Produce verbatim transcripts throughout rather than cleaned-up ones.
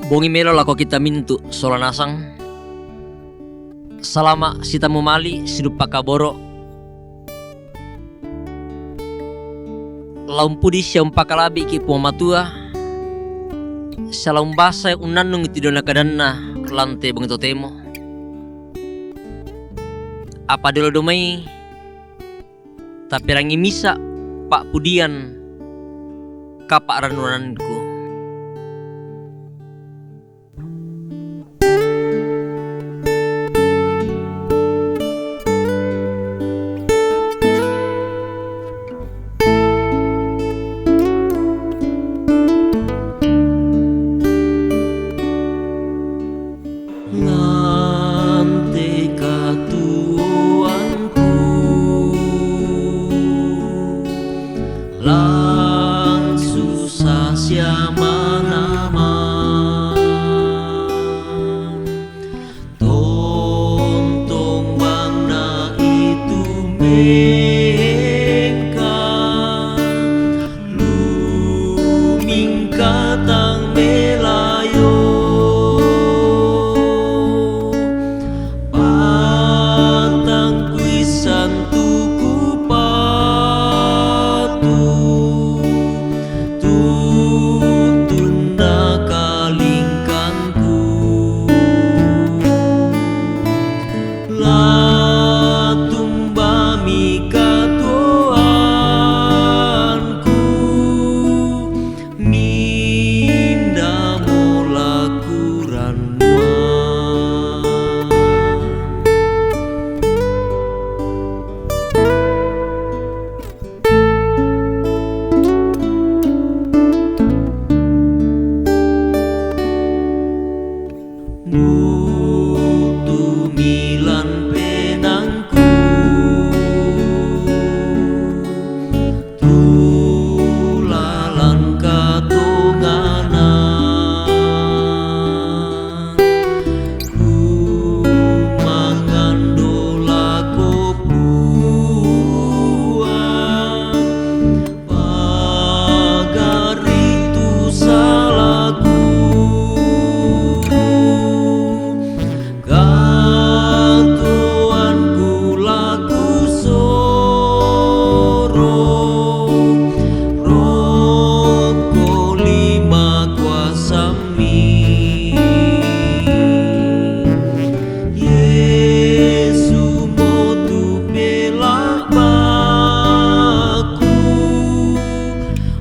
Bongi melo lako kita mintu sola nasang. Salama' sitamu mali' siduppa kaboro'. La umpudi sia umpakalabi'ki' Puang Matua, sia la umbasai unnannungi tu diona kadanna lan te bongi totemo. Apa dolo domai taperangi misa' pa'pudian kapa'rannuanangku. Ngante katuoangku, lan susa sia manama. Tontong bangna itu mengka, lumingkatang melayo. Patang kuissan tu kupatu, tuntun nakalingkangku. La tumbami katuoangku, mindamo la kurannuang. Bu'tumi lan penaangku, tu lalan katonganan. Kumangando lako Puang, pagari' tu salaku. Katuoangku la kusoro, rokko lima kuasammi. Yesu motu pela'baku,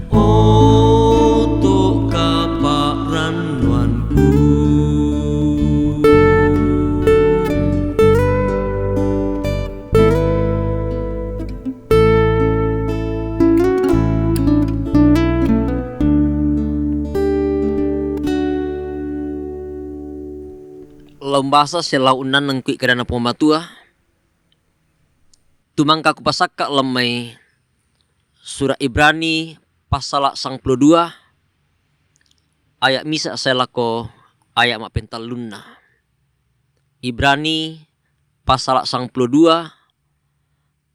oto' kapa'rannuangku. La umbasa sia la unnannungki' kadanNa Puang Matua. Tu mangka kupasakka' lan mai sura' Ibrani passala' sangpulo dua, aya' misa' sae lako aya' ma'pentallunna. Ibrani passala' sangpulo dua,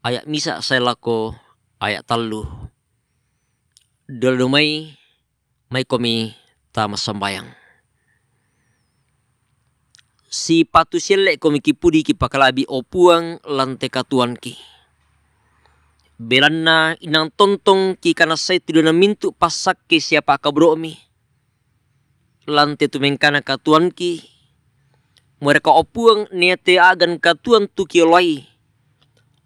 aya' misa' sae lako aya' tallu. Dolo domai, maikomi ta massambayang. Sipatu sielle'komi kipudi kipakala'bi, o Puang, lan te katuoangki. Belanna inang tontong kikanassai tu diona mintu' passakke sia pa'kaboro'mi. Lan te tu mengkana katuoangki, more'ka, o Puang, nia'te a'gan katuoang tu kiolai,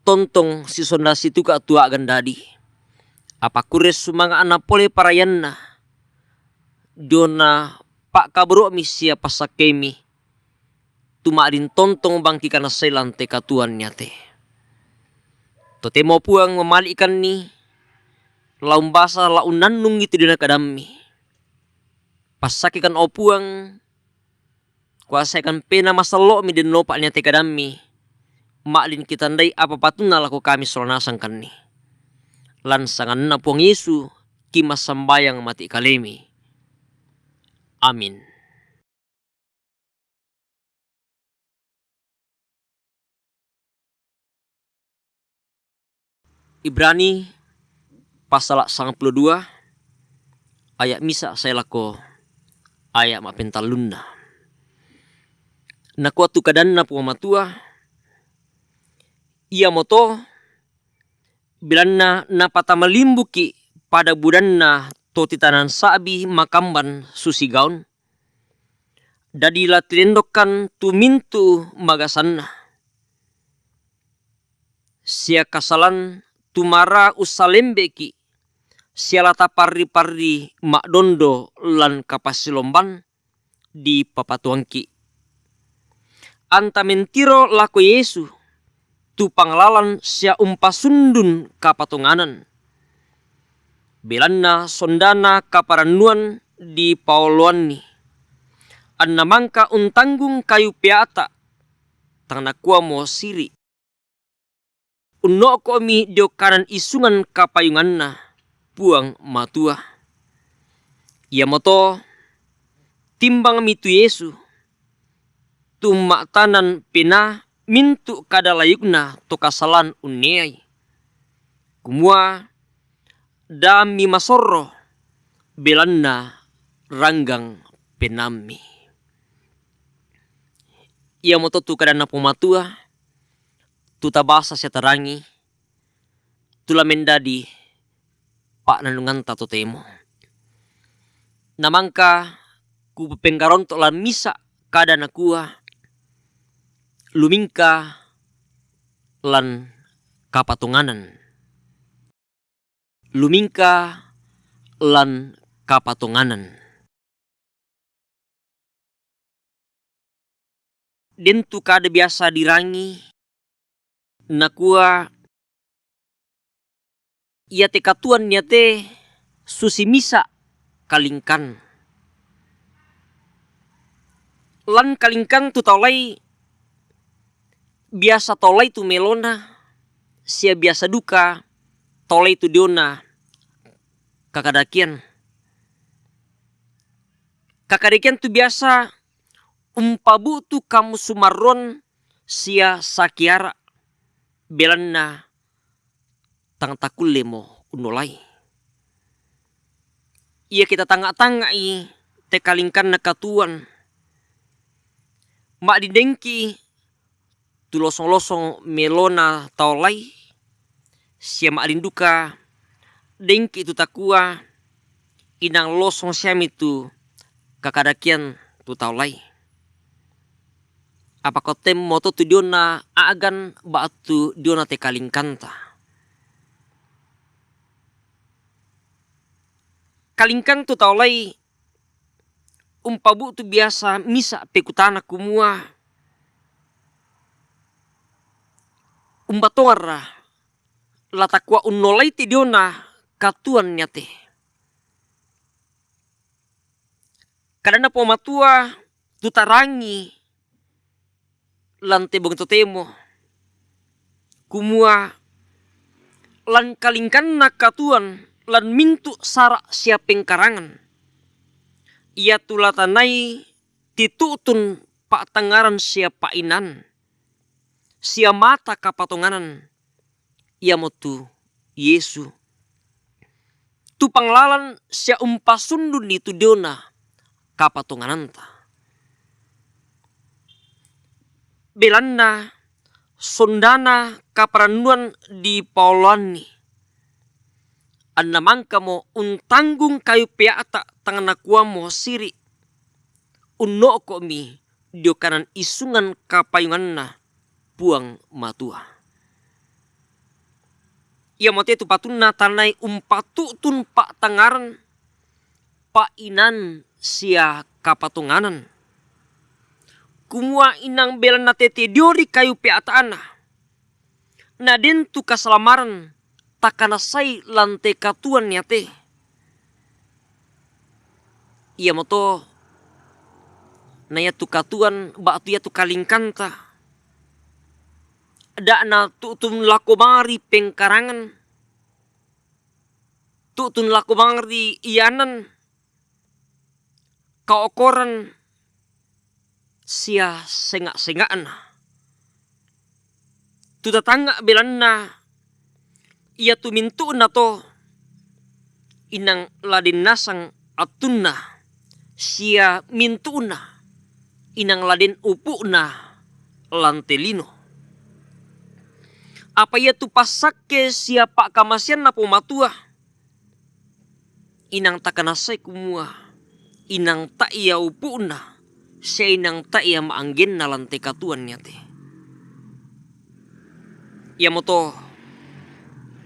tontong sisonda situka' tu a'gan dadi. Apa kurre sumanga'na pole parayanna diona pa'kaboro'mi sia passakkemi, tu ma'din tontong bang kikanassai lan te katuoang nia'te. Totemo, Puang, mamali'kanni, la umbasa la unnannungi tu diona kadammi. Passakkekan, o Puang, kuasaekan pena masallo'mi dennopa nia'te kadammi, ma'din kitandai apa patunna lako kami sola nasangkanni. Lan sanganNa Puang Yesu kimassambayang mati' kalemi. Amin. Ibrani passala' sangpulo dua, aya' misa' sae lako aya' ma'pentallunna. Nakua tu kadanNa Puang Matua, iamoto belanna napatamalimbuki' pada budanna to titanan sa'bi makamban susigaun, dadi la tinendokkan tu mintu' magasanna. Sia kasalan tumara ussalembe'ki', sia la taparri-parri ma'dondo lan kapasilomban dipapatuangki'. Anta mentiro lako Yesu, tu pangalalan sia umpasundun kapatonganan. Belanna sondana kaparannuan dipaoloanni, anna mangka untanggung kayu pea'ta', tang nakuamo siri', "Unno'ko'mi dio kanan isungan kapayunganna Puang Matua." Iamoto timbangmi tu Yesu, tu ma'tanan penaa mintu' kada layukna to kasalan unneai, kumua, "Daammi masorro, belanna ranggang penaammi." Iamoto tu kadanNa Puang Matua, tu tabasa sia tarangi, tu la mendadi pa'nannunganta totemo. Na mangka kupapenggaronto' lan misa' kada nakua, "Lumingka lan kapatonganan." Lumingka lan kapatonganan. Den tu kada biasa dirangi, nakua, iate katuoan iate susi misa' kalingkan. Lan kalingkan tu tau laing, biasa tau laing tu melona, sia biasa duka tau laing tu diona kakadakean. Kakadakean tu biasa umpabu'tu kamusumarroan sia sakiara', belanna tang takullemo unnolai. Iake tatangnga'-tangnga'i te kalingkanna katuoan, ma'din dengki tu losong-losong melona tau laing, sia ma'din duka dengki tu takua, inang losong siami tu kakadakean tu tau laing. Apa kottemmo to tu diona a'gan ba'tu diona te kalingkanta. Kalingkang tu tau laing umpabu'tu biasa misa' pekutana kumua, umba tonganra la takua unnolai te diona katuoan iate. Kadanna Puang Matua tu tarangi lan te bongi totemo, kumua, lan kalingkanna katuoan lan mintu' sara' sia pengkarangan, iatu la tanai titu'tun pa'tangngaran sia pa'inaan, sia mata kapatonganan, iamotu Yesu, tu panglalan sia umpasundunni tu diona kapatongananta. Belanna sondana kaparannuan dipaoloanni, anna mangkamo untanggung kayu pea'ta' tang nakuammo siri', unno'ko'mi dio kanan isungan kapayunganna Puang Matua. Iamote tu patunna tanai umpatu'tun pa'tangngaran, pa'inaan sia kapatonganan. Kumua inang belanna tete dio ri kayu pea'ta'na, na den tu kasalamaran takanassai lan te katuoan iate. Iamoto na iatu katuoan ba'tu iatu kalingkanta, da'na tu'tun lako bang ri pengkarangan, tu'tun lako bang ri ianan, kaokoran sia senga'-senga'na. Tu tatangnga' belanna iatu mintu'na to inang la den nasang attunna, sia mintu'na, inang la den upu'na lan te lino. Apa iatu passakke sia pa'kamaseanNa Puang Matua, inang takanassai kumua inang ta'i ia upu'na, sia inang ta'i ia ma'anggenna lan te katuoan iate. Iamoto,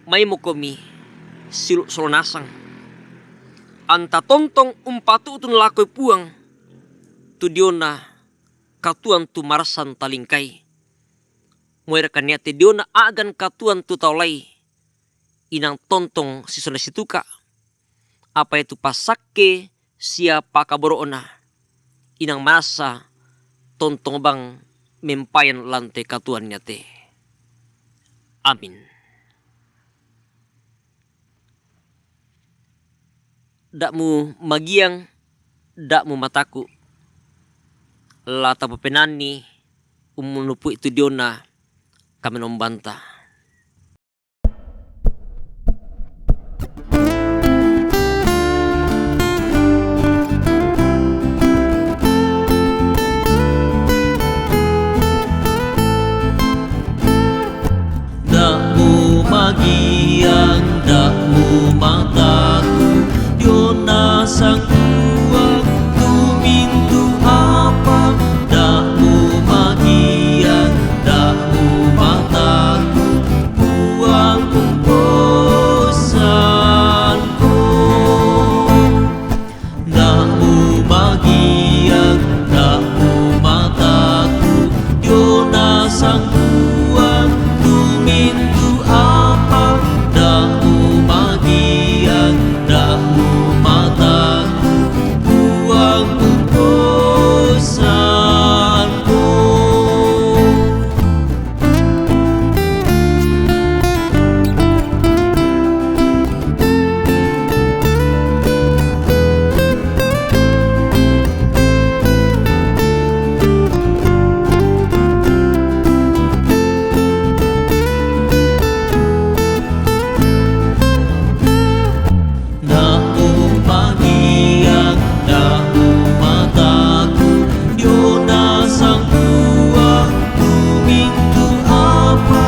maimokomi siulu' sola nasang, anta tontong umpatu'tun lako Puang tu diona katuoan tu marassan talingkai. Moirakan iate diona a'gan katuoan tu taolai, inang tontong sisonda situka', apa iatu passakke sia pakaboro'na, inang manassa tontong bang mempayan lan te katuoan iate. Amin. Da'mu magiang, da'mu mataku', la tapapenanni ummunupu'i tu diona kamenombanta. Da'mu magiang, da'mu mataku', diona sangpuang tu mintu' apa. Da'mu magiang, da'mu mataku', Puang umposanko. Da'mu magiang, da'mu mataku', diona sangpuang tu mintu' apa. Da'mu magiang, da'mu mataku', Puang umposanko. Da'mu magiang, da'mu mataku', diona sangpuang tu mintu' apa.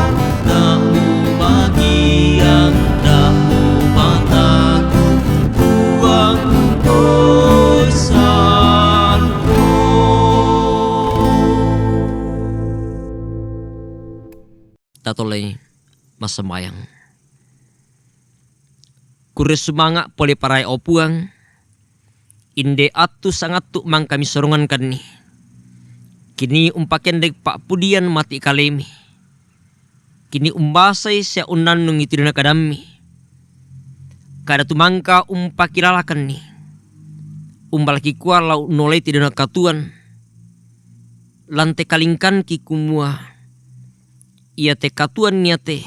Da'mu magiang, da'mu mataku', Puang umposanko. Tatolai massambayang. Kurre sumanga' pole parai, o Puang, inde attu sangattu mangka misorongankanni. Kini umpakendek pa'pudian mati' kalemi. Kini umbasai sia unnannungi tu diona kadammi. Kada tu mangka umpakilalakanni. Umbalaki kua la unnolai te diona katuoan. Lan te kalingkanki kumua iate katuoan iate,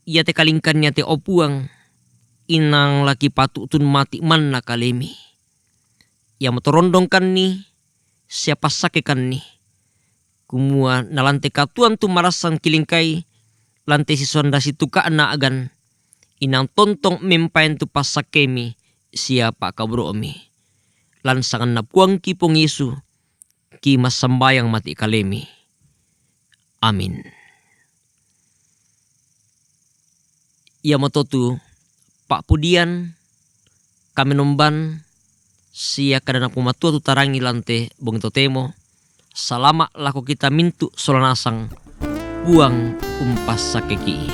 iate kalingkan iate, o Puang, inang la kipatu'tun mati' manna kalemi. Iamoto rondongkanni sia passakkekanni, kumua na lan te katuoan tu marassan kilingkai, lan te sisonda situka'na a'gan, inang tontong mempayan tu passakkemi sia pa'kaboro'mi. Lan sanganna Puangki Puang Yesu, ki massambayang mati' kalemi. Amin. Iamoto tu pa'pudian, kamenomban, sia kadana Puang Matua tu tarangi lan te bongi totemo. Salama' lako kita mintu' sola nasang, Puang umpassakkeki.